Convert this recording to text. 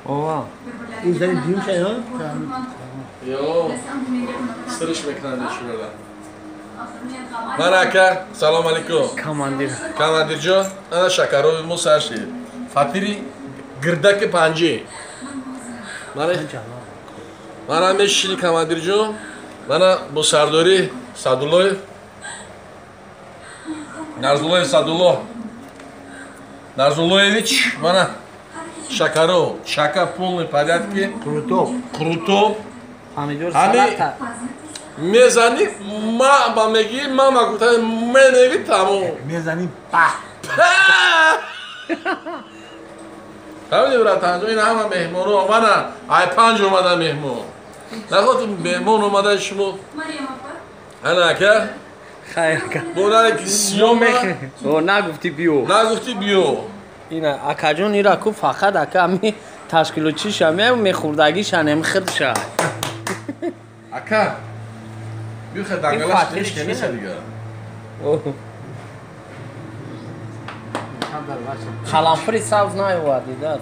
Ова. Ин зани дуюм шай, а? Ё, сириш мекунанд шуморо. Ман ака, салом алейкум. Командир. Командирҷон, ана шакарови мо сар шид. Фатири гирдаки панҷи. Мана мешини командирҷон, мана бо сардорӣ Садуллоев, Нарзуллоев Садулло Нарзуллоевич, мана шакаров, шака полный порядке. Крутоп. Крутоп. Помидор Ҳами салата. Мезани, ма ба мегӣ, мама гуфта, менеги тамом. Мезаним па. Фаҳмидӣ, братанҷон, ин ҳама меҳмоно омада, ай панҷ омада меҳмон. Наход меҳмон омада шумо. Ана ака, Хайр ака. бо ки сиёма О, нагуфтӣ биё. Нагуфтӣ биё. Ина акаҷон ира ку фақат ака ами ташкилотчиша мехӯрдагиша нем худша. Ака, биё хе дангалаш фатир нешке чист? неса дига. Қаламфури сабз наёвардӣ да.